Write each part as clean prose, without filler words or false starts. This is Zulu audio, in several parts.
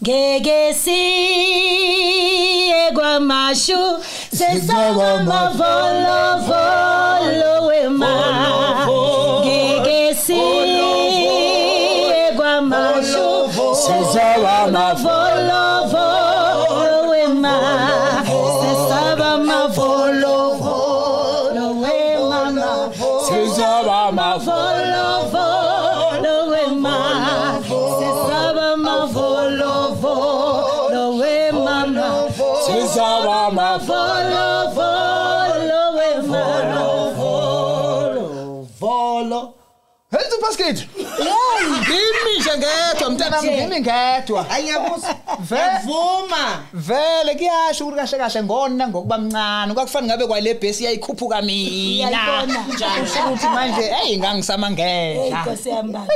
Ngeke siye kwamashu sesaba mavolovolo wema. Ngeke siye kwamashu sesaba mavolovolo wema. Sesaba mavolovolo wema. Sesaba mavolovolo wema. Sesaba mavolovolo wema. Sesaba mavolovolo wema. Volo. Hey, basket. Ngimi nje ngedwa mntanami, ngimi ngedwa. Ayabus. Vuma. Vele kuyasho ukuthi kahle kahle ngona ngokuba mncane. Kwakufana ngabe kwale bhesi yayikhuphuka mina. Kusho ukuthi manje hey ngangisamangedla. Inkosi yami baba.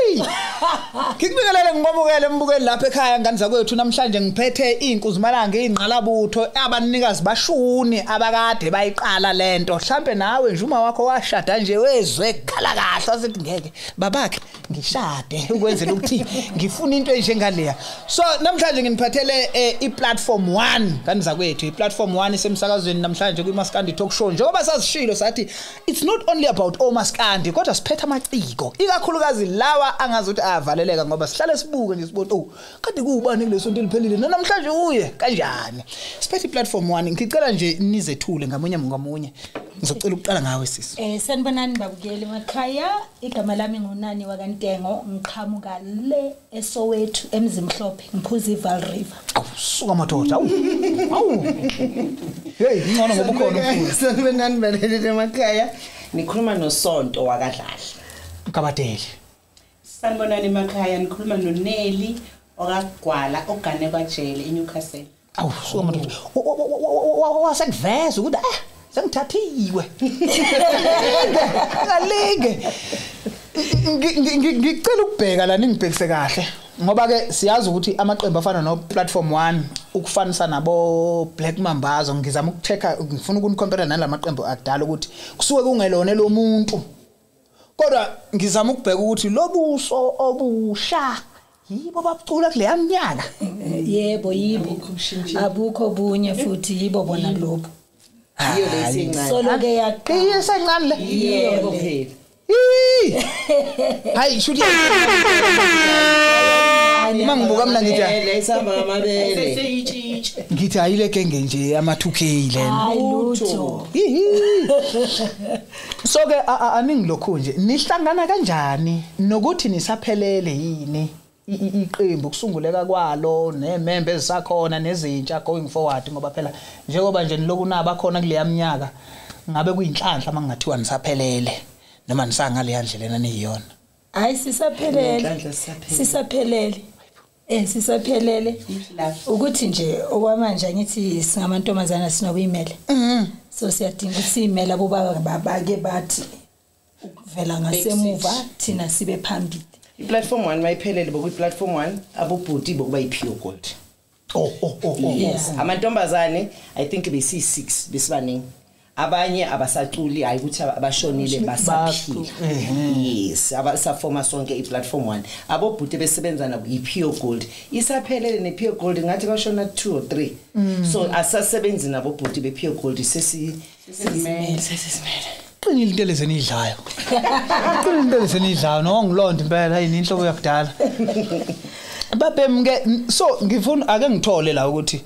Ngikubingelele ngibabukele mbukeli lapha ekhaya ngani zakwethu. Namhlanje ngiphethe inkuzimalanga ingqalabutho abanikazi bashuni abakade bayiqala lento. Mhlambe nawe nje uma wakho washada nje wezwe khala kahle wasethi ngeke babakhe ngishade ukwenzela ukuthi ngifuna into enjengaleya. So namhlanje nginiphathele i-platform 1 ngani zakwethu. I-platform 1 isemsakazweni namhlanje kwiMaskandi Talk Show. Njengoba sasishilo sathi it's not only about omaskandi kodwa siphethe amaciko ikakhulukazi lawa angazuthi avaleleka ngoba sihlale sibuke nje sibone oh kade kuubani kulesonto eliphelile namhlanje uye kanjani. Siphethe i-platform 1. Ngicela nje nizethule ngamunye ngamunye. Ngizocela ukuqala ngawe sisi. Sanibonani babukeli emakhaya. Igama lami nguNani wakaNtengo, ngiqhamuka le eSoweto eMzimhlophe, ngiphuza iVaal River. Awu suka madoda. Awu. Awu. Hey, ngcono ngoba ukhona umfula. Sanibonani balaleli emakhaya. Nikhuluma noSonto wakaDladla. Mkabadeli. Sanibonani emakhaya, nikhuluma noNeli okaGwala ogane kwaJele eNewcastle. Awu suka madoda. Wasekuveza ukuthi sengithathiwe. Ngalinge. Ngicela ukubheka la ningibhekise kahle ngoba ke siyazi ukuthi amaqembu afana no Platform 1 ukufanisa nabo Black Mambazo, ngizama ukuchecka ngifuna ukunicompare nalamaqembu akudala ukuthi kusuke kungelona lo muntu, kodwa ngizama ukubheka ukuthi lobuso obusha yibo babucula kuleya minyaka. Yebo yibo, abukho bunye futhi yibo bona lobo. Yiyo lesincane. Solo ke yaqala. Isencane le. Yebo phela. Hayi shuthi mangibuka mina ngithi leyisamba ngamabele ngithi ayile genge nje ama 2K lena. Hayi lutho. So ke aningilokhu nje nihlangana kanjani nokuthi nisaphelele yini iqembu kusunguleka kwalo nemembe ezisakhona nezintsha going forward, ngoba phela njengoba nje niloku naba khona kuleya minyaka ngabe kuyinhlanhla mangathiwa nisaphelele noma nisangale ndlela eniyiyona. Hayi sisaphelele. Sisaphelele. Sisaphelele. Ukuthi nje okwamanje ngithi singamantombazana sinokuyimela. So siyadinga ukuthi simele abobaba babake bathi ukuvela ngasemuva thina sibe phambili. I-platform 1 mayiphelele bokuyi-platform 1 abobhuti bokuba yi-pure gold. Oh. Yes. Amantombazane I think besi6 besibaningi. Abanye abasaculi hayi ukuthi abashonile basaphila. Yes, abasafoma sonke i-platform 1. Abobhuti besebenza nabo i-pure gold. Isaphelele ne-pure gold ngathi bashona 2 or 3. So asasebenzi nabo bhuti be-pure gold sesisimele. Qinile into lezenidlayo. Qinile into lezenidlayo no ngilonda impela yini inhloko yakudala. Babemke so ngifuna ake ngithole la ukuthi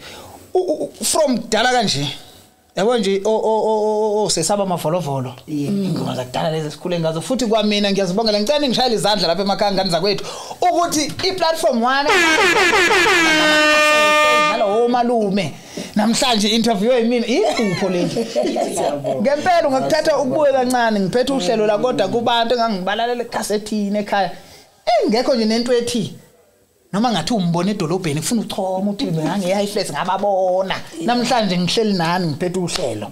from kudala kanje yabo nje o sesaba amavolovolo ingoma zakudala lezi esikhule ngazo futhi kwamina ngiyazibongela ngicela ngishayele izandla lapha emakhaya ngani zakwethu ukuthi i-platform 1 nalo malume namhlanje interview yimina iphupho leli ngempela ungakuthatha ukubuye kancane ngiphethe uhlelo la kodwa kubantu engangibalalela ekasethini ekhaya engekho nje nento ethi noma ngathi umbona edolobheni kufuna uchoma uthi ngange high flex ngababona namhlanje ngihleli nani ngiphethe uhlelo.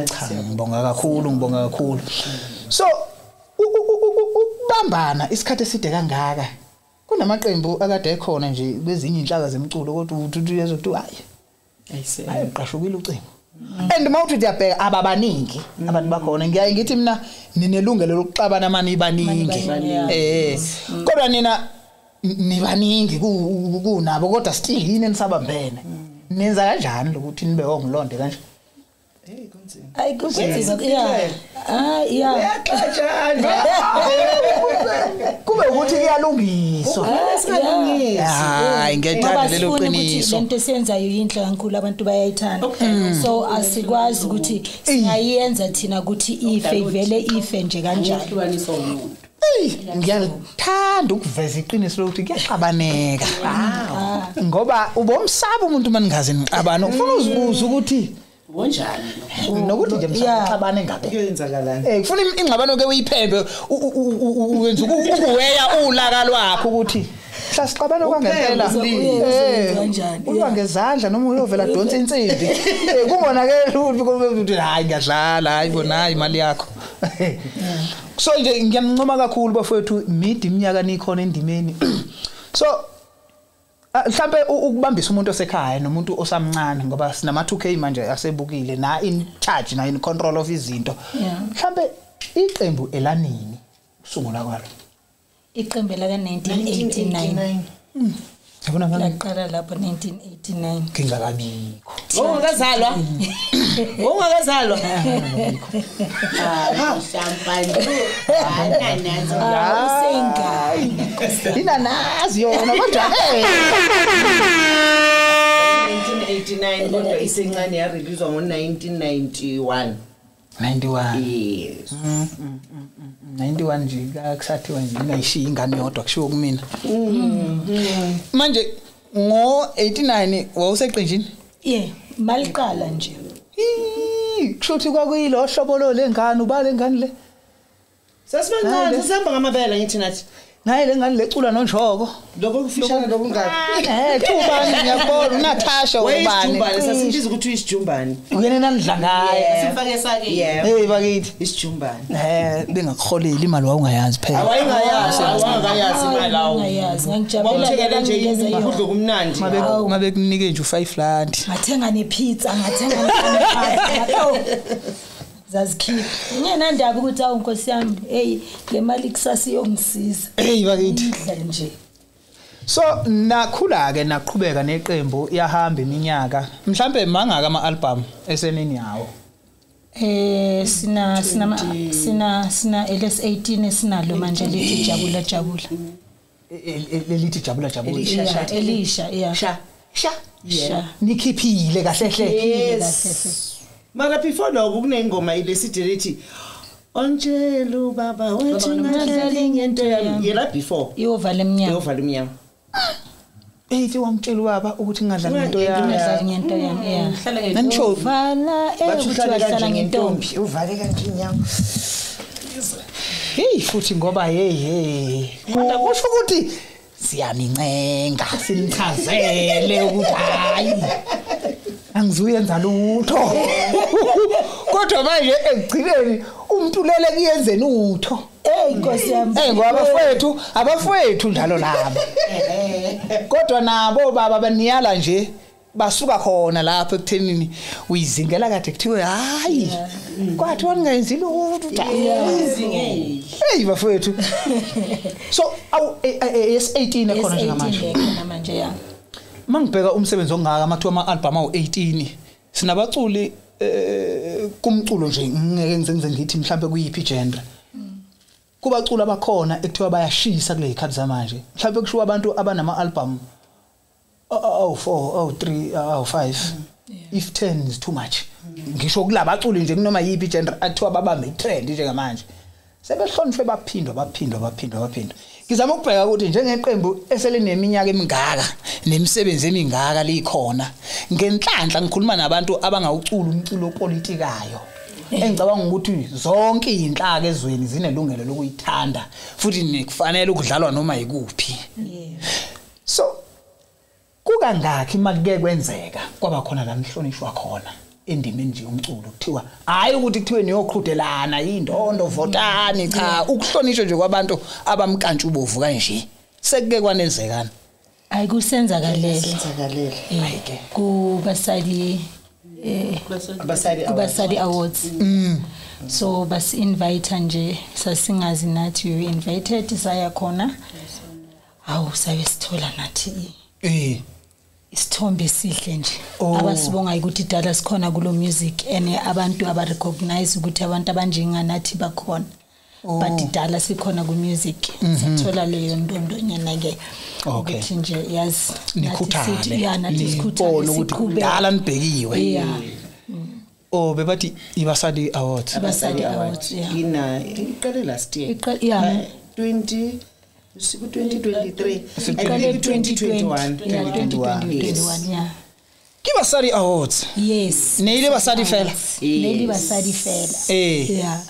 Cha ngibonga kakhulu, ngibonga kakhulu. So ukubambana isikhathi eside kangaka kunamaqembu akade ekhona nje kwezinye inhlaka zemculo kodwa uthi uyezokuthi hayi ayi qashukile ucingo. And mawuthi uyabheka ababaningi abantu bakhona ngiyaye ngithi mina ninelungelo lokuxabana mani baningi kodwa nina Nibaningi kunabo kodwa still yini enisabambene. Nenza kanjani lokuthi nibe ongilonde kanje? Hey kunzima. Ayi kunzima yeah. Ah yeah. Uyaxatshana. Kube ukuthi kuyalungiswa. Singalungisi. Hayi ngiyayithanda lelo qiniso. Lento esiyenzayo yinhle kakhulu abantu bayayithanda. So asikwazi ukuthi singayenza thina ukuthi ife ivele ife nje kanjalo. Ukuhlukaniswa umuntu. Ngiyathanda ukuveza iqiniso lokuthi kuyaxabaneka. Ngoba ubomsaba umuntu maningaze nixabana ufuna uzibuza ukuthi Wonjani nokuthi nje msabane ngabe kuyenzakalani? Kufuna ingxabano ke uyiphembe uwenza ukuweya ulaka lwakho ukuthi mhla sixabana kwangempela ulwa ngezandla noma uyovela donsa insimbi. Kungonakele ukuthi hayi ngiyadlala hayi bona hayi imali yakho. So nje ngiyamncoma kakhulu bafowethu midi iminyaka nikhona endimeni. So mhlambe ukubambisa umuntu osekhaya nomuntu osamncane ngoba sinama 2K manje asebukile na in charge na in control of izinto. Mhlambe iqembu elanini usungula kwalo? Iqembu la ka 1989. Yabona ngani? Laqala lapho 1989. Ngingakabikho. Ungakazalwa? Ungakazalwa? Ah, champagne. Usengane. Inanazi yona kodwa 1989 kodwa isencane ya releasewa ngo 1991. 91. Yes. 91 nje kusathiwa nje ingayishiya ingane yodwa kushiwo kumina. Manje ngo 89 wawuseqenjini? Yeah, maliqala nje. Kusho ukuthi kwakuyilo hlobo lo lengane uba lengane le. Sasibancane sihamba ngamabele ngithi nathi. Naye lengane lecula nonjoko. Lokho kufishana lokungaka. Thubani ngiyabona uNatasha ubani. Wayisijumbane sasimbiza ukuthi uyisijumbane. Uyena nandla ngaye. Sifake sake. Hey bakithi isijumbane. Bengakuholeli imali wawungayazi phela. Awayingayazi, awangakayazi imali awu. Ungayazi ngangijabula nje ukudla okumnandi. Mabe kunike nje u5 rand. Ngathenga nepizza, ngathenga ne. Zazikhipha. Ngingenandaba ukuthi awu Nkosi yami, hey le mali kusasa iyongisiza. Hey bakithi. Nje. So nakhula ke naqhubeka neqembu yahamba iminyaka. Mhlambe mangaka ama album esenini yawo? Sina sina sina sina LS18 esinalo manje lithi jabula jabula. Lelithi jabula jabula. Elisha, yeah. Sha. Sha. Nikhiphile kahle hle. Yes. Mara before lokho kunengoma ilesithi lethi Ontshela baba wethu ngadlali ngento yami yela before iyovala emnyango. Iyovala emnyango. Ethi wamtshela ubaba ukuthi ngadlali ngento yami. Ngadlali ngento yami, yeah. Uhlala ngentombi. Uvala ukuthi uhlala ngentombi. Uvale kanje inyawo. Hey futhi ngoba hey. Kodwa kusho ukuthi siyanincenga sinichazele ukuthi hayi angizuyenza lutho. Kodwa manje ekugcineni umntulele kuyenzeni utho. Hey Nkosi yami. Hey ngoba abafowethu, abafowethu njalo labo. Kodwa nabo baba baniyala nje basuka khona lapho ekuthenini uyizingela kade kuthiwe hayi kwathi wangayenzi lutho. Hey bafowethu. So awu S18 ekhona njengamanje. Ekhona manje ya. Mangibheka umsebenzi ongaka amathiwa ama album awu 18 sinabaculi kumculo nje ngeke ngizenze ngithi mhlambe kuyiphi genre. Kubaculi abakhona ekuthiwa bayashisa kule zikhathi zamanje. Mhlambe kushiwa abantu abanama album 04, 03, 05. If 10 is too much. Ngisho kulabaculi nje kunoma yipi genre athiwa babambe itrend njengamanje. Sebehlonishwe baphindwa baphindwa baphindwa baphindwa. Ngizama ukubheka ukuthi njengeqembu eselineminyaka emingaka nemisebenzi emingaka likhona. Ngenhlanhla ngikhuluma nabantu abangawucula umculo opolitikayo. Engicabanga ukuthi zonke izinhlaka ezweni zinelungelo lokuyithanda futhi nikufanele ukudlalwa noma yikuphi. So kukangakhi makuke kwenzeka kwaba khona la nihlonishwa khona endimeni nje umculo kuthiwa hayi ukuthi kuthiwe niyoqhudelana indondo votani cha ukuhlonishwa nje kwabantu abamkantsha ubovu kanje sekuke kwanenzekana. Hayi kusenzakalele. Senzakalele. Hayi kubasali kubasali awards. So bas invite nje sasingazi nathi we invited saya khona. Hawu, sabe sithola nathi isithombe esihle nje. Oh. Abasibonga ukuthi dala sikhona kulo music and abantu aba recognize ukuthi abantu abanjenganathi bakhona. Oh. But dala sikhona ku music, sathola leyo ndondonyana ke Okay. ukuthi nje yazi nathi Nikhuthale. ya, nathi sikhuthale, Nibone ukuthi siqhubeke. kudala nibhekiwe. Yeah. Oh, bebathi ibasadi awards. Abasadi Awards, yeah. Ina iqale last year. Yeah. 20 siku 2023. Iqale I think 2021. Yeah, 2021. 2021, yeah. Ke basadi awards. Yes. Ne ile basadi fela. Ne ile basadi fela. Yeah.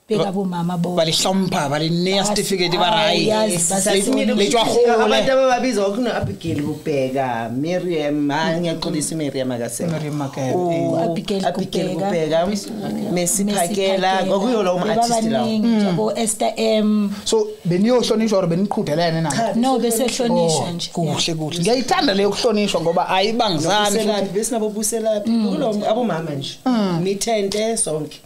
Beka bomama bo. Ba le hlompha, ba le neya certificate, ba re Yazi, hai, basahlonipha. le tswa Abantu gole. abababiza kwakuno Abigail Kubheka, Miriam, hayi ngiyaxolisa Miriam akasekho. Miriam Makeba, Abigail Abigail Kubheka. Kubheka, Mercy Phakela, kwakuyo lawo ma-artist lawo. Bebabaningi nje, bo Esther M. So beniyohlonishwa or beniqhudelene na? No, besehlonishwa nje. Kuhle kuhle. Ngiyayithanda leyo kuhlonishwa ngoba ayibangizani futhi. Nobuselaphi, besinabo Buselaphi, kulo abomama nje. Mithente sonke.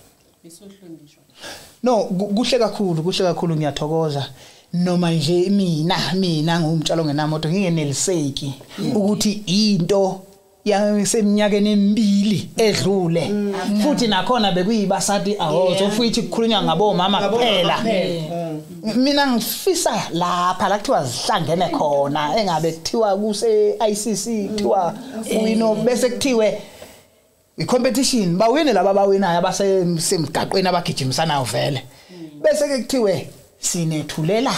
No, kuhle kakhulu, kuhle kakhulu, ngiyathokoza. Noma nje mina ngumtshalo ngenamoto ngingeneliseki ukuthi into yaseminyakeni emibili edlule, futhi nakhona bekuyibasadi awards, futhi kukhulunywa ngabomama kuphela. Mina ngifisa lapha la kuthiwa zihlangene khona, engabe kuthiwa kuse ICC, kuthiwa wino, bese kuthiwe i-competition, bawine laba abawinayo abasemgaqweni abagijimisanayo vele, bese ke kuthiwe sinethulela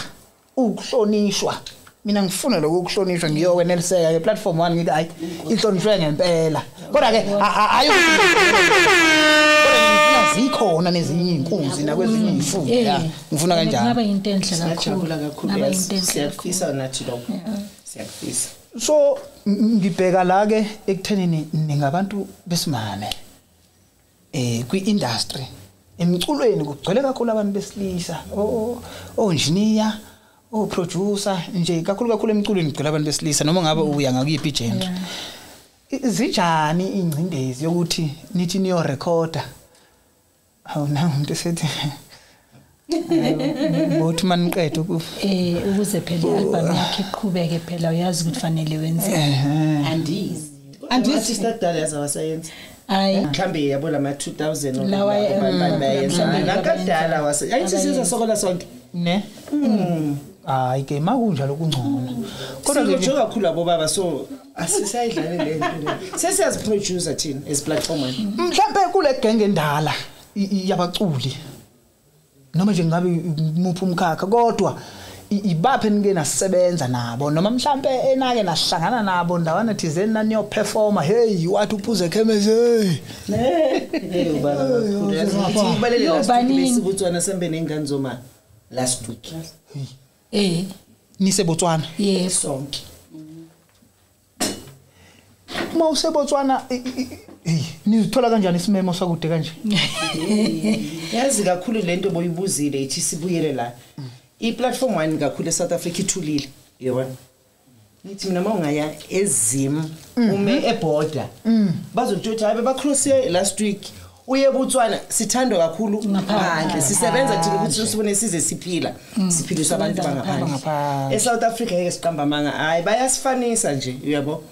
ukuhlonishwa. Mina ngifuna lokho ukuhlonishwa, ngiyokweneliseka ke platform 1, ngithi hayi, ihlonishwe ngempela. Kodwa ke ayi, ngifuna zikhona nezinye inkunzi nakwezinye izifundo, ya, ngifuna kanjani. Kungaba into enhle kakhulu. Siyajabula kakhulu. Kungaba Yazi. into enhle kakhulu. Siyakufisa nathi lokho. Siyakufisa. So ngibheka la ke ekuthenini ningabantu besimame kwi-industry, emculweni kugcwele kakhulu abantu besilisa, o engineer, o producer nje, kakhulu kakhulu emculweni kugcwele abantu besilisa, noma ngabe uya ngakuyiphi genre. Zijani ingcindezi yokuthi nithi niyo recorder, awu nangu umuntu esethi bothi maniqede ukufa. Ukuze phela i-album yakhe iqhubeke, phela uyazi ukuthi fanele wenze. Andizi. Andizi akudala yazi awasayenza. Hayi. Mhlambe yabo lama 2000 Lawa, bayenza. mhlambe Nakadala wase. Ayithi sizosokola sonke. Ne, hayi ke makunjalo kungcono, kodwa Kodwa ke nje kakhulu abo baba, so asisayidlale le nto le. Sesiyaziproducer thina as platform one. Mhlambe kule genge endala yabaculi, noma nje ngabe muphi umkhakha, kodwa ibaphe nike nasebenza nabo, noma mhlambe enake nahlangana nabo ndawana thizeni naniyo performa, hey, wathi uphuze khemese, hey. Eh ubaba kakhulu. Yazi ngithi ubalele Yo, last week baningi. besibutswana sembe nengane zoma last week. Nise Botswana? Yes. Sonke. Uma useBotswana, hey, nizithola kanjani isimemo sakude kanje? Yazi kakhulu lento boyibuzile, ithi sibuyele la. I-platform 1 kakhulu eSouth Africa ithulile, yabona. Ngithi mina mawungaya eZim ume eborder, bazokutshela ukuthi hayi, bacross last week uye eBotswana, sithandwa kakhulu ngaphandle, sisebenza thina ukuthi usibone size siphila, siphiliswa abantu bangaphandle. Bangaphandle. eSouth Africa ngeke siqamba amanga, hayi, bayasifanisa nje, uyabo.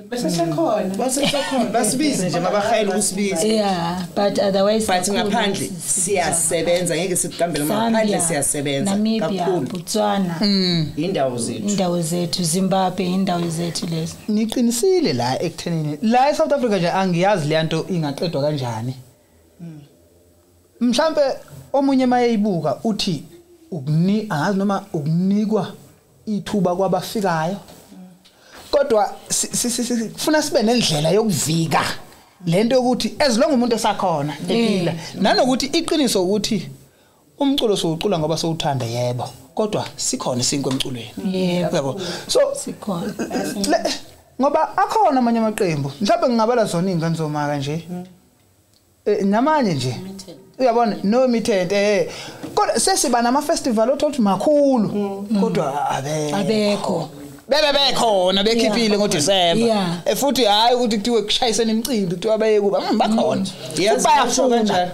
Besesekhona. Basesekhona, basibize nje mabahayela ukusibiza. Yeah, but otherwise But kakhulu ngaphandle siyasebenza, ngeke siqambele ngaphandle, Zambia, siyasebenza Namibia, kakhulu. Botswana, Indawo zethu. indawo zethu, Zimbabwe, indawo zethu lezo. Niqinisile la ekuthenini la eSouth Africa nje angiyazi le nto ingaqedwa kanjani. Mhlambe omunye mayeyibuka uthi ukuni angazi noma ukunikwa ithuba kwabafikayo, kodwa kufuna sibe nendlela yokuvika lento yokuthi as long umuntu esakhona ephila, nanokuthi iqiniso ukuthi umculo sowucula ngoba sowuthanda, yebo, kodwa sikhona isinkwe emculweni. Yebo. Yabo, so Sikhona. Ngoba akhona amanye amaqembu, mhlawumbe ngingabala zona iy'ngane zomaka nje, namanye nje, uyabona, no mithente, kodwa sesiba nama-festival othola ukuthi makhulu, kodwa abekho. Abekho. Bebe bekhona bekhiphile ngoDisemba. Futhi hhayi ukuthi kuthiwe kushayisene imicimbi, kuthiwa beye kuba bakhona. Yazi Futhi ngisho bayafuna. kanjalo.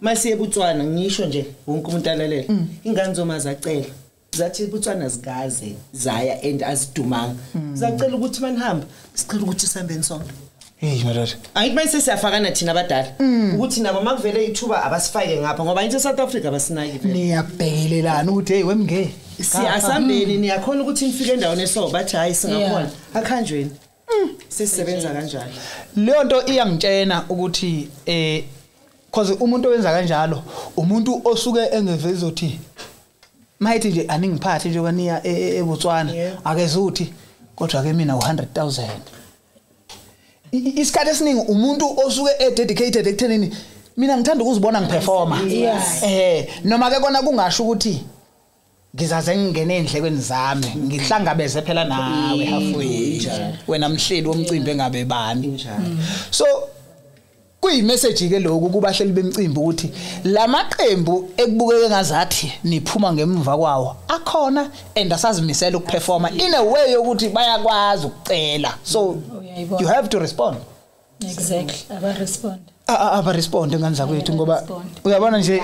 Masiye eBotswana ngisho nje wonke umuntu alalele. Ingane zoma zacela. Zathi iBotswana zikaze zaya and azidumanga. Zacela ukuthi manihamba, sicela ukuthi sihambeni sonke. Hey madoda. Angithi manje siyafakana thina abadala ukuthi nabo makuvele ithuba abasifake ngapha ngoba into South Africa abasinaki vele. Niyabhekelelana ukuthi hey wemnge. Siyasambeni niyakhona ukuthi nifike endaweni eso bathi hayi singakhona. Akhanjweni. Sisisebenza kanjalo. Leyo nto iyangitshena ukuthi cause umuntu owenza kanjalo umuntu osuke engeveza uthi mayithi nje aningiphathe njengoba niya eBotswana akezuthi kodwa ke mina u100,000. Isikhathi esiningi umuntu osuke e-dedicated ekuthenini mina ngithanda ukuzibona ngiperforma. Noma ke kona kungasho ukuthi ngizaze ngingene endlekweni zami ngihlangabeze phela nawe halfway wena mhleli womcimbi engabe bani. So kuyi-message ke lokhu kubahleli bemcimbi ukuthi lamaqembu ekubukeke ngazathi niphuma ngemva kwawo akhona and asazimisela ukuperforma in a way yokuthi bayakwazi ukucela, so you have to respond. Exactly, aba respond. Aba respond ngani zakwethu ngoba uyabona nje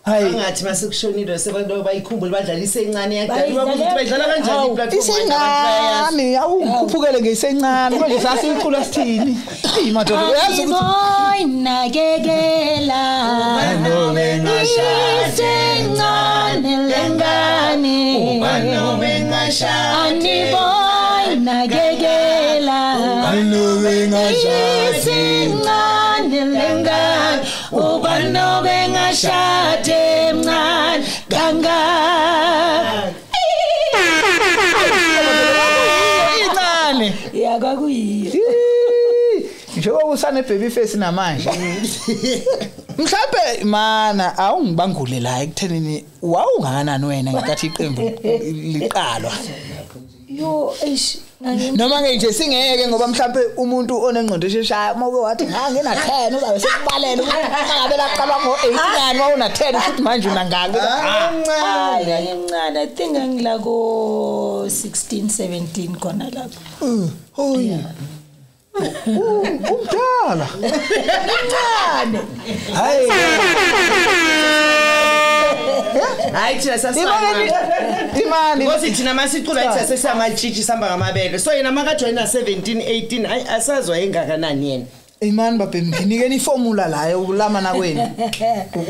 hayi angathi masekushonile sebantu bayikhumbule badlalise encane yakudala ukuthi bayidlala kanjani iplatform isencane awungikhuphukele ngesencane manje sasicula sithini hey madoda uyazi ukuthi boyinakekela isencane lengane aniboyinakekela isencane lengane ubanobe ngashade mncane kangaka incane yakwakuyiyo njengoba usane baby face namanje mhlawumbe mana awungibangule la ekuthenini wawungakanani wena ngenkathi iqembu liqalwa? Yo eish noma ke nje singeke ngoba mhlawumbe umuntu onengqondo esheshayo uma uke wathi ngangena 10 uzabe sekubalela ukuthi ngabe laqalwa ngo8 ngani wawuna 10 futhi manje unangaki? Hayi ngincane, I think ngila ko 16 17 khona lapho. Hoyi umdala ngincane. Hayi hayi thina sasifana imali ngoba thina masicula ithi sesamatshitshi sihamba ngamabele, so yena makajoyina 17 18 hayi asazwa engakanani yena. Imani babhemi nginikeni iformula la yokulama nakwenu.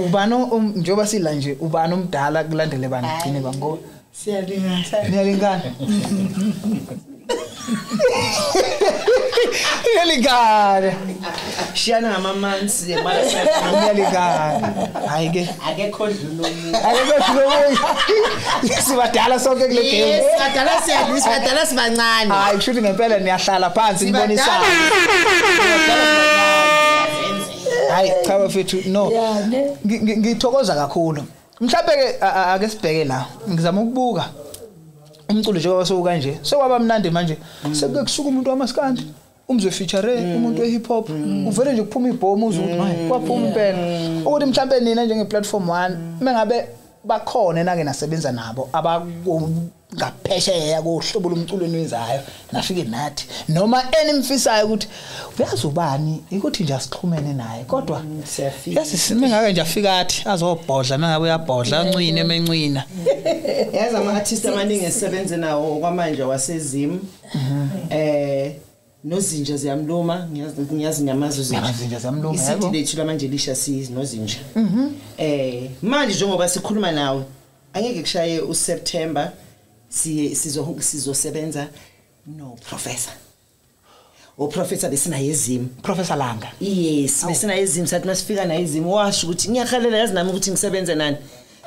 Ubani njengoba sila nje ubani omdala kulandele bani gcine bango siyalingana niyalingana niyalingana shiyana ngama-months niyalingana hayi ke akekho dlula omunye akekho dlula omunye sibadala sonke kule game sibadala siyadala sibancane hayi kusho ukuthi ngempela niyahlala phansi nibonisana hayi cha bafethu no ngithokoza kakhulu. Mhlawumbe ke ake sibheke la ngizama ukubuka umculo njengoba sowuka nje sekwaba mnandi manje sekuke kusuka umuntu wamaskandi umzwe feature umuntu we hip hop uvele nje kuphuma ibhomu uze ukuthi hayi kwaphuma impela ukuthi mhlawumbe nina njenge platform 1 mengabe bakhona nake nasebenza nabo abangaphesheya kohlobo lomculo eniwenzayo nafike nathi noma enimfisayo ukuthi uyazi ubani ukuthi nje asixhumene naye kodwa siyafika yazi sime ngake nje afika athi azobhodla mengabe uyabhodla ancwine emencwina. Yazi ama artist amaningi esebenze nawo kwamanje waseZim nozinja ziyamluma ngiyazi niyamazi uzinja ziyamluma yebo isithi lethu lamanje lisha nozinja manje njengoba sikhuluma nawe angeke kushaye uSeptember sizosebenza no professor uprofessor besinaye eZim Professor Langa yes besinaye eZim sathi masifika naye eZim washo ukuthi ngiyahalela yazi nami ukuthi ngisebenze nani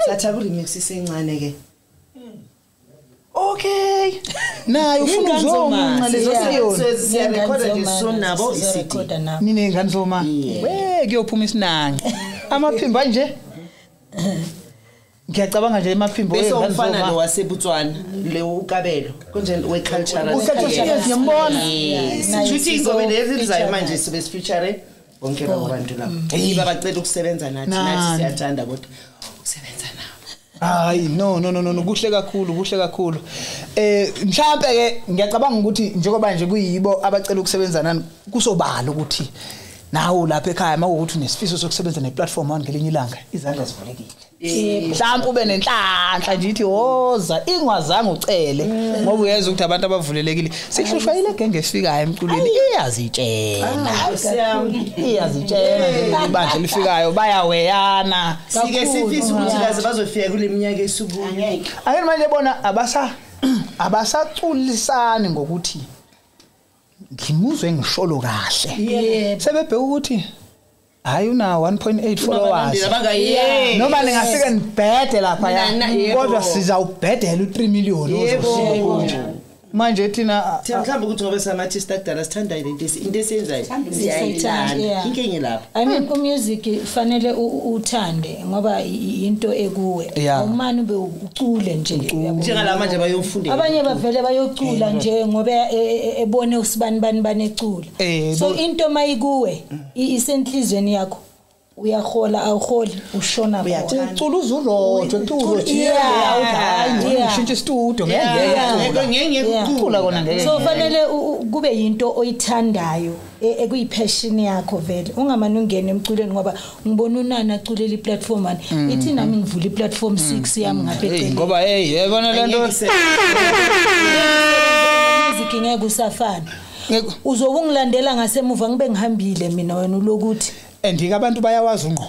sathi aku remix isencane ke okay naye ufuna uzonqa lezo siyona siyarekhoda nje soon nabo iCD nine ngani zoma we kuyophuma isinangi amaphimbo nje ngiyacabanga nje emaphimbo bese umfana lo waseBotswana le ukabelo konje we cultural ngiyambona sithuthi ingobe lezi lizayo manje sibe feature bonke labo bantu labo yiba bacela ukusebenza nathi nathi siyathanda kodwa ukusebenza nabo. Hayi no no no no kuhle kakhulu kuhle kakhulu. Mhlambe ke ngiyacabanga ukuthi njengoba nje kuyibo abacela ukusebenza nani kusobala ukuthi Nawe lapha ekhaya mawukuthi unesifiso sokusebenza neplatform 1 ngelinye ilanga, izandla zivulekile. Mhlawumbe ube nenhlanhla nje ithi woza ingwazange ucele ngoba uyezwa ukuthi abantu abavulelekile. Sihlushwa ile genge efikayo emculweni iyazitshela. Iyazitshela nje ibandla elifikayo bayaweyana. Sike sifisa ukuthi kaze bazofika kule minyaka esukuyo. Angeke. Ake manje bona abasaculisani ngokuthi ngimuzwe ngisholo kahle. Sebebheka ukuthi hayi una 1.8 followers. Noma ningafika nibhede lapha ya. Kodwa sizawubhedela u3 million ozofika. Manje thina mhlawumbe ukuthi ngoba sama-artist akudala sithanda into esiyenzayo siyayithanda inkinga lapho. I mean umusic fanele uthande ngoba into ekuwe awumane ube ucule nje njengala manje bayofunda abanye bavele bayocula nje ngoba ebone usibani bani banecula. So into mayikuwe isenhlizweni yakho uyahola awuholi ushona khona ucula uzurojwe uthi hayi ngishintsha istudio ngeke ukucula kona ngeke. So fanele kube yinto oyithandayo ekuyipassion yakho vele ungamane ungene emculweni ngoba ngibona unana aculela iplatform 1 ithi nami ngivula iplatform 6 yami ngapha eceleni ngoba hey yebona lento music ngeke usafana uzobe ungilandela ngasemuva ngibe ngihambile mina wena ulokuthi andike abantu bayawazi ungqo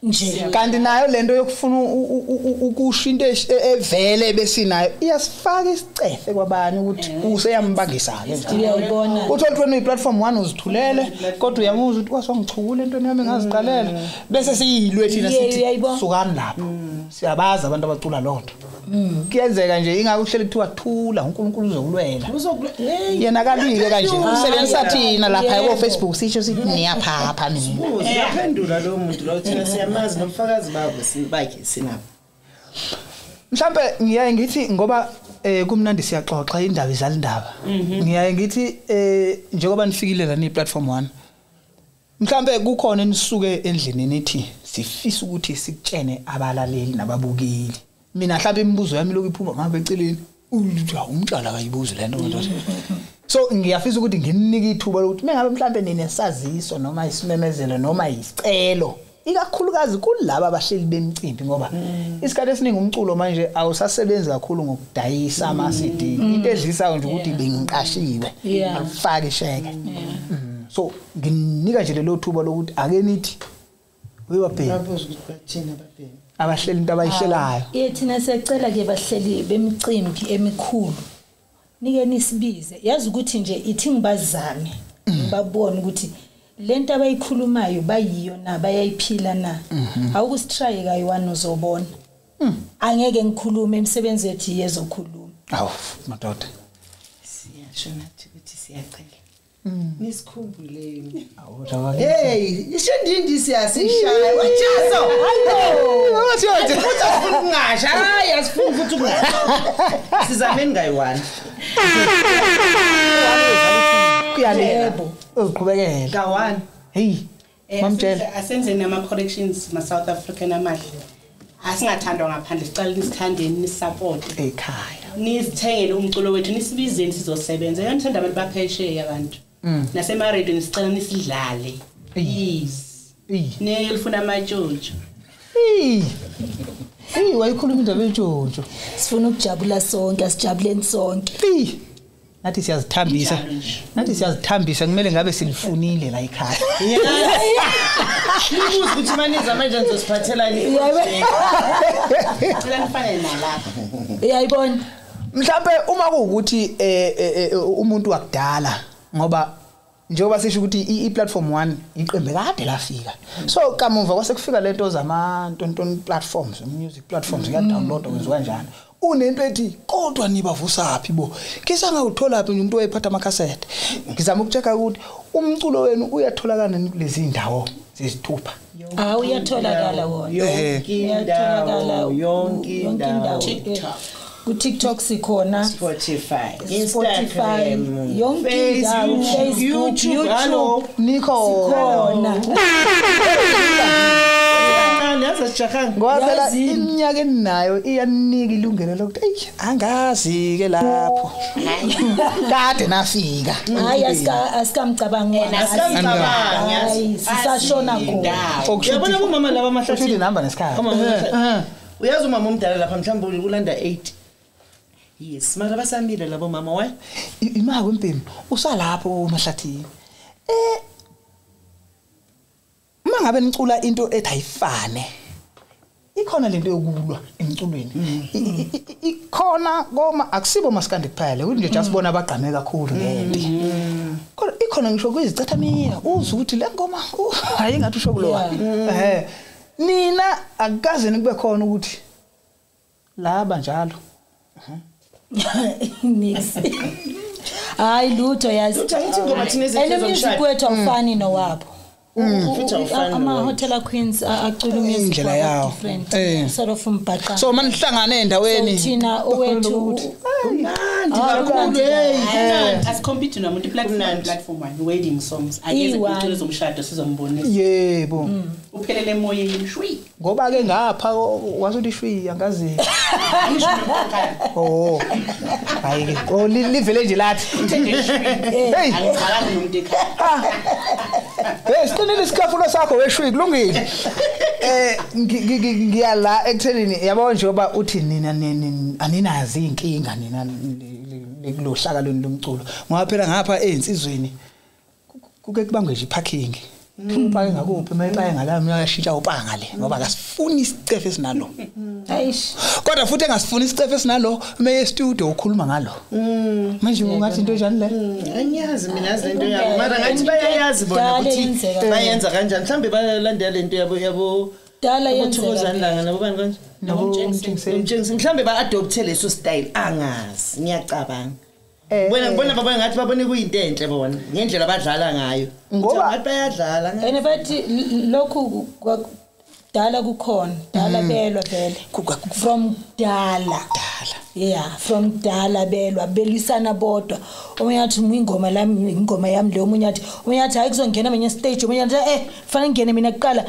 nje kanti nayo lento yokufuna ukusho into evele besinayo iyasifaka isicefe kwabanye ukuthi useyambangisa ke nje uyayibona uthola ukuthi wena uyiplatform 1 uzithulele kodwa uyamuzwa ukuthi wasongichukula entweni yami engaziqalela bese siyilwe thina sithi sukani lapho siyabaza abantu abacula lonto kuyenzeka nje ingake uhlele kuthiwa thula uNkulunkulu uzokulwela yena kalwike kanje usebenzisa thina lapha ku Facebook sisho sithi niyaphapha nina uyaphendula lo muntu lo thina siyamazi nobufakazi babo bakhe sinabo. Mhlambe ngiyaye ngithi ngoba kumnandi siyaxoxa indaba izala indaba ngiyaye ngithi njengoba nifikile la ni platform 1 mhlambe kukhona enisuke endlini nithi sifisa ukuthi sikutshene abalaleli nababukeli. Mina mhlawumbe imibuzo yami lokhu iphuma ngabe eceleni umtshala akayibuzi lento madoda. So ngiyafisa ukuthi ngininike ithuba lokuthi mengabe mhlambe ninesaziso noma isimemezelo noma isicelo ikakhulukazi kulabo abahleli bemicimbi ngoba isikhathi esiningi umculo manje awusasebenzi kakhulu ngokudayisa ama CD into edlisayo nje ukuthi bengiqashiwe alifake isheke. So nginika nje lelo thuba lokuthi ake nithi uyababheka abahleli into abayihlelayo. Thina siyacela ke bahleli bemicimbi emikhulu nike nisibize yazi ukuthi nje ithi ngibazame ngibabone ukuthi lento abayikhulumayo bayiyo na bayayiphila na awukusitry kayi-one uzobona angeke ngikhulume imisebenzi yethu yezokhuluma. Awu madoda siyasho nathi ukuthi siyacela nisikhumbuleni. Hey ishindindi siyasishaya wajazo hayo asifuni ukungasha hayi asifuni futhi ukungasha sizameni ngayi-one kuyalebo uziqhubekela ka-one. Hey mamtshela asenzeni ama corrections ma South African amahle asingathandwa ngaphandle sicela nisithandeni nisupport ekhaya nisithengele umculo wethu nisibizeni sizosebenza yanithanda abantu baphesheya abantu nasema-radio nisicela nisidlale yes niyelifuna amatshotsho wayikhuluma indaba yentshontsho sifuna ukujabula sonke asijabuleni sonke nathi siyazithambisa nathi siyazithambisa kumele ngabe silifunile la ekhaya nibuze ukuthi maniza manje nizosiphathelani cela nifane nalapha uyayibona mhlambe uma kuwukuthi umuntu wakudala ngoba njengoba sisho ukuthi i-platform 1 iqembe kade lafika so kamuva kwase kufika lento zama ntonton platforms music platforms kuya download kwenziwa kanjani unento ethi kodwa nibavusaphi bo ngisangawuthola phi umuntu oyephatha amakhasethe ngizama ukuchecka ukuthi umculo wenu uyatholakala kulezi ndawo zezithupha. Uyatholakala wona yonke indawo ku TikTok sikhona, Spotify, Instagram, yonke indawo, Facebook, YouTube, nikhona. Yazi Yazi asijahanga. Ngoba phela Yazini. iminyaka eninayo iyanika ilungelo lokuthi eyi angazi ke lapho. Kade nafika. Hayi asikamcabangi. Asikamcabangi, Hayi, sisashona khona. Uyabona bomama laba Kusho amahlathi. inamba nesikhathi. Umama omhlanje. Uyazi umama omdala lapha mhlawumbe ulanda 8. Yes, mara basamile labo mama why? Imako empemi usalapho umahlathini. Uma ngabe nicula into ethi ayifane. Ikhona lento yokulwa emculweni. Ikhona koma akusibo maskandi kuphela, ukuthi nje just bona abagqame kakhulu ngempi. Kodwa ikhona ngisho kuyizicathamia, uzwe ukuthi le ngoma hayi ngathi usho kulowa. Nina akukaze nikube khona ukuthi laba njalo. Nix. Hayi lutho yazi. Lutho, angithi ingoma thina ezethu And umusic zomshado. wethu awufani nowabo. Futhi awufani Ama nowabo. Hotel Queens acula umusic Indlela wabo yawo. different. Sort of umbhaqa. So manihlangane endaweni. So thina owethu Kumnandi Ah, kakhulu kumnandi. hey. Asicompete nomuntu platform Kumnandi. platform one wedding songs. Akeze Iyi-one. kucula zomshado sizombonisa. Yebo. Uphelele emoyeni shwi. Ngoba ke ngapha wasuthi shwi angazi. Angisho nomkhaya. Oh. Hayi ke. Oh livele nje lathi. Uthe nje shwi. Hey. Angicabangi nomuntu ekhaya. Hey, siqinile isikhafulo sakho weshwi kulungile. Ngiyala ekuthenini yabo njengoba uthi nina aninazi inkinga nina kulohlaka lweni lomculo. Ngoba phela ngapha ezinsizweni kuke kubangwe nje iparking. Upake ngakuphi mayipake ngala mina uyashintsha upanga le ngoba akasifuni isicefe esinalo. Ayish. Kodwa futhi engasifuni isicefe esinalo meye studio ukhuluma ngalo. Manje ungathi into enjani le? Angiyazi mina yazi lento yabo. Mara ngathi bayayazi bona Dala ukuthi yenzeka. bayenza kanjani. Mhlambe bayalandela lento yabo yabo. Dala yenzeka. Thokozani langa nabo bani kanje? Nabo Mhlambe ba-adopte leso style angazi ngiyacabanga. Bona ngibona babona ngathi babone kuyinto enhle bona ngendlela abadlala ngayo. Ngoba- ngathi bayadlala. And bathi lokhu dala kukhona, dala belwa vele. From dala. Dala. Yeah, from dala belwa belisana bodwa. Omunye athi ingoma lami ingoma yami le omunye athi hayi kuzongena mina stage omunye athi fanele ngene mina kuqala.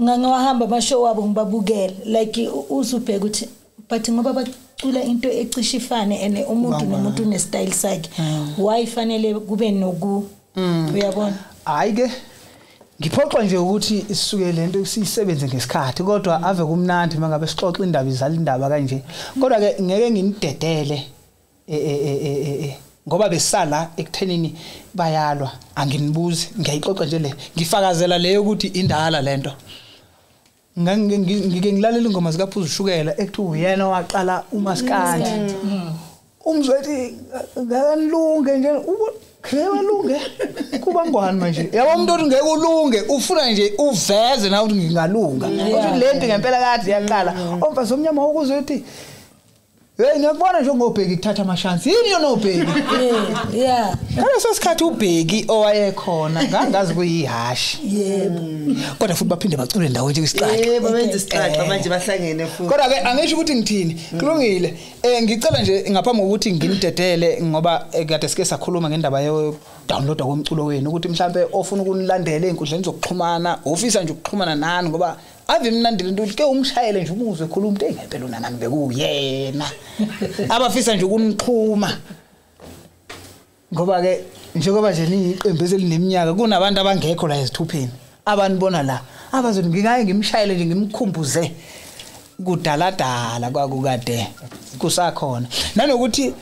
Ngangawahamba ama show wabo ngibabukela like uzubheka ukuthi but ngoba bacula into ecishe ifane and umuntu nomuntu une style sakhe why fanele kube noku uyabona. Hayi ke ngiphoxwa nje ukuthi isisuke lento siyisebenze ngesikhathi kodwa ave kumnandi mangabe sixoxa indaba izala indaba kanje kodwa ke ngeke nginidedele ngoba besala ekuthenini bayalwa anginibuzi ngiyayixoxa nje le ngifakazela leyo ukuthi indala lento. Ngike ngilalela ingoma zikaPhuzu Shukela ekuthiwa uyena owaqala umaskandi. Umzwethi ngakanilunge nje ngeke kuba ngwani manje yabo umuntu othi ngeke ulunge ufuna nje uveze nawe ukuthi ngingalunga kodwa lento ngempela kade yaqala omfazi omnyama ukuzwe uthi hey ngiyakubona nje ngobheki kuthatha amashansi yini yona obheki. Yeah. Ngaleso sikhathi ubheki owayekhona ngangazi kuyihashi. Yebo. Kodwa futhi baphinde bacule ndawo nje kwisiqaqa. Yebo benza isiqaqa manje bahlangene futhi. Kodwa ke angisho ukuthi ngithini. Kulungile. Ngicela nje ngaphambi kokuthi nginidedele ngoba kade sike sakhuluma ngendaba yo download komculo wenu ukuthi mhlambe ofuna ukunilandela einkundleni zokuxhumana, ofisa nje ukuxhumana nani ngoba ave mnandi lento ke umshayele nje umuzwe ekhuluma umuntu engempela unanani bekuyena. Abafisa nje ukunixhuma. Ngoba ke njengoba nje niyiqembu eselineminyaka kunabantu abangekho la ezithupheni abanibona la abazothi ngingaye ngimshayele nje ngimkhumbuze kudaladala kwakukade kusakhona nanokuthi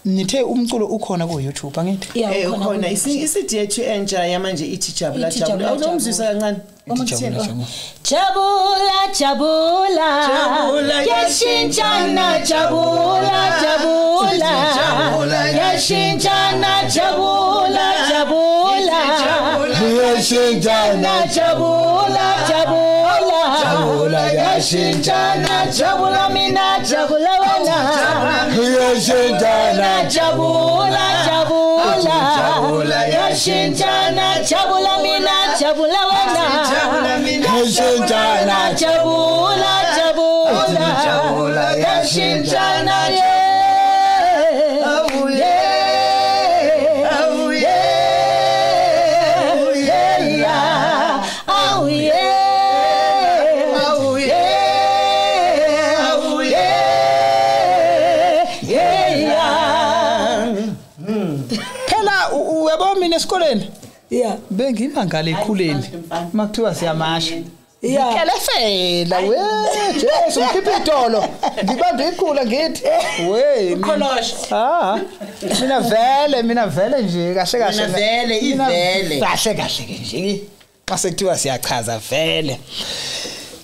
nithe umculo ukhona ku YouTube angithi Yeah, ukhona isithi yethu entsha yamanje ithi jabula jabula awuzomzwisa kancane. Jabula jabula yashintshana jabula jabula yashintshana jabula jabula yashintshana jabula jabula yashintshana jabula mina jabula wena yashintshana jabula jabula yashintshana jabula mina jabula wena yashintshana jabula jabula yashintshana yeah. Esikoleni Yeah. bengimangala ekhuleni makuthiwa siyamasha. Yeah. Ngikelefela we Jesu ngikhipha idolo ngibambe iqhula ngithi we Ukholosha. Ah mina vele nje kahle kahle Mina vele, ivele. Kahle kahle ke nje mase kuthiwa siyachaza vele.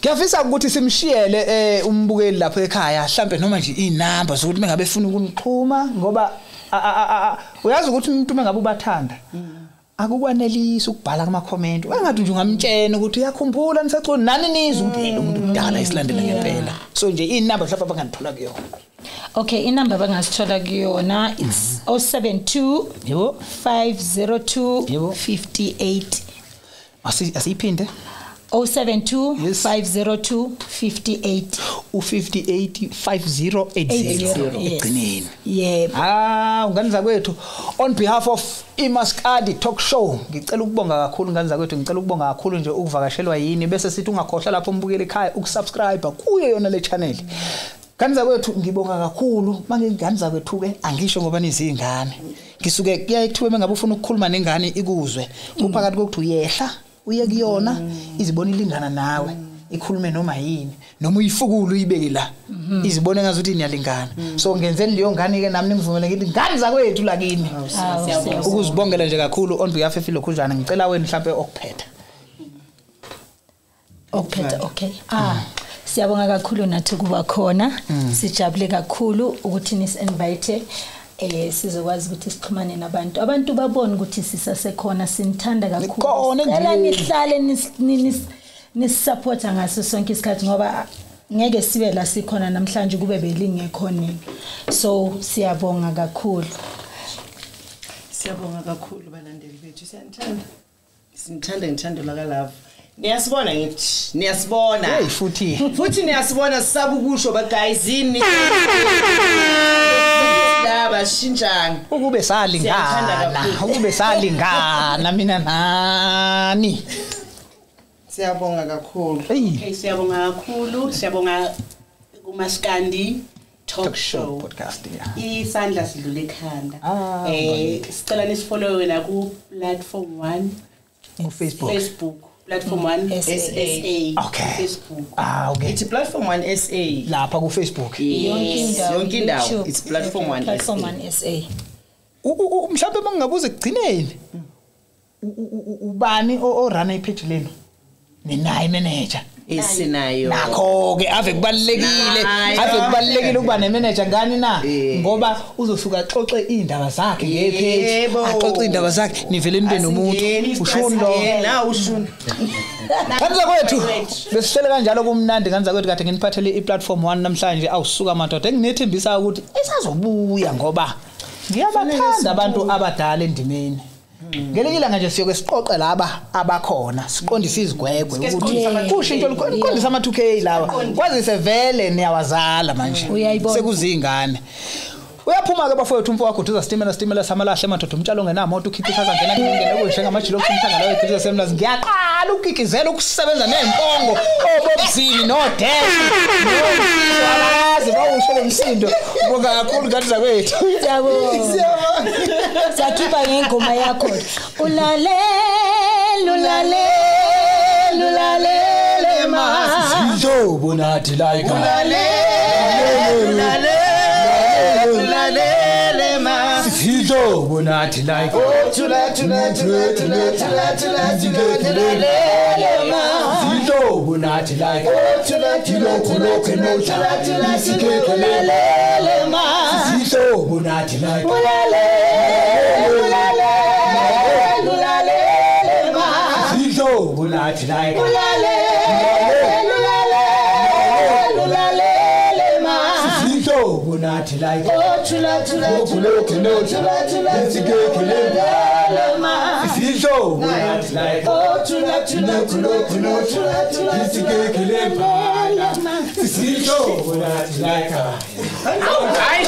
Ngiyafisa ukuthi simshiyele umbukeli lapha ekhaya mhlambe noma nje inamba zokuthi mengabe efuna ukunixhuma ngoba uyazi ukuthi umuntu mengabe ubathanda akukwanelisi ukubhala kuma comment engathi nje ungamtshena ukuthi uyakhumbula nisacula nani nizwe ukuthi lo muntu kudala isilandela ngempela. So nje inamba mhlawumbe abangandithola kuyona. Okay, inamba bangasithola kuyona it's 072 Yebo. 502 Yebo. 58 Asiyiphinde. 072 Yes. 502 58 u58 5080 Yes. egcineni. Yebo. Ah, ngani zakwethu on behalf of iMaskandi Talk Show ngicela ukubonga kakhulu ngani zakwethu, ngicela ukubonga kakhulu nje ukuvakashelwa yini bese sithi ungakhohlwa lapho umbukeli ekhaya ukusubscribe kuyo yona le channel. Ngani zakwethu ngibonga kakhulu mangingani zakwethu ke angisho ngoba nizingane. Ngisuke kuyaye kuthiwe mengabe ufuna ukukhuluma nengane ikuzwe kuphakathi kokuthi uyehla uye kuyona izibona ilingana nawe ikhulume noma yini noma uyifukule uyibeke la izibone ngazuthi niyalingana. So ngenzeni leyo ngane ke nami ningivumele ngithi ngani zakwethu la kini. Siyabonga. Ukuzibongela nje kakhulu on behalf of ilokhunjana ngicela wena mhlambe okuphetha. Okuphetha okay. Siyabonga kakhulu nathi kuba khona. Sijabule kakhulu ukuthi nis invite sizokwazi ukuthi sixhumane nabantu. Abantu babone ukuthi sisasekhona, sinithanda kakhulu. Nikhona Sicela endlini. nihlale nisupporta ngaso sonke isikhathi ngoba ngeke sibe la sikhona namhlanje kube belingekho nini. So siyabonga kakhulu. Siyabonga kakhulu balandeli bethu, siyanithanda. Sinithanda ngithando la love. Niyasibona ngithi, niyasibona. Hey futhi niyasibona sisabukusho ba guys yini. Laba shinjani. Ukube Siyathanda salingana, kakhulu. ukube salingana mina nani. Siyabonga kakhulu. Hey Okay, siyabonga kakhulu, siyabonga kuMaskandi Talk Show. podcast yeah. Isandla sidlule ekhanda. Ah, Sicela nisifollow wena ku platform 1 ku Facebook. Facebook platform 1 SA. SA Okay. Facebook. Ah okay. It's platform 1 SA. Lapha ku Facebook. Yes, yonke indawo. YouTube, It's platform 1 Platform SA. 1 SA. Mhlawumbe mangingabuza ekugcineni ubani orana ipage lenu? Ninayo manager. Esinayo. Nakho ke ave kubalekile, Nayo. ave kubalekile ukuba nemanager ngani na? Eh. Ngoba uzosuka axoxe indaba zakhe ngepage, Yebo. axoxe indaba zakhe nivele nibe nomuntu. Asingeni, Ushuni lo. asingeni, Na ushuni. Ngani zakwethu besihlele kanjalo kumnandi ngani zakwethu kade nginiphathele iplatform 1 namhlanje awusuka madoda enginethembisa ukuthi isazobuya ngoba ngiyabathanda abantu abadala endimeni. Ngelinye ilanga nje siyoke siqoqe laba abakhona siqondise izigwegwe Sike ukuthi siqondise ama-2K. kushintsho liqondise ama 2K lawa kwazise vele niyawazala manje Uyayibona. sekuzingane. Uyaphuma ke bafowethu umfo wakho uduza sitimela sitimela samalahle madoda umtshalo ongenamoto ukhipha ikhaka ngena kungena kunje ngamajilo okumthanga lawo eduze semlazi ngiyaqala ukugigizela ukusebenza nezimpongo obobzini no dash no bawusho lomsindo ubonga kakhulu ngathi zakwethu. Siyabonga. Siyakhipha ngengoma yakho. Ulalele ulalele ulalele ma. Sizobo nathi like Ulalele, ulalele ma. Sizobo nathi like Thula thula thula thula thula thula thula ulalele ma. Sizobo nathi like Thula thula thula thula thula thula thula ulalele ma. Sizobo nathi like Ulalele, ulalele, ulalele ma. Sizobo nathi like Ulalele, ulalele, ulalele ma. Sizobo nathi like Oh, thula thula thula thula thula thula thula ulalele ma. Sizobo nathi like Oh, thula thula thula thula thula thula thula ulalele ma. Sizobo nathi like Hayi.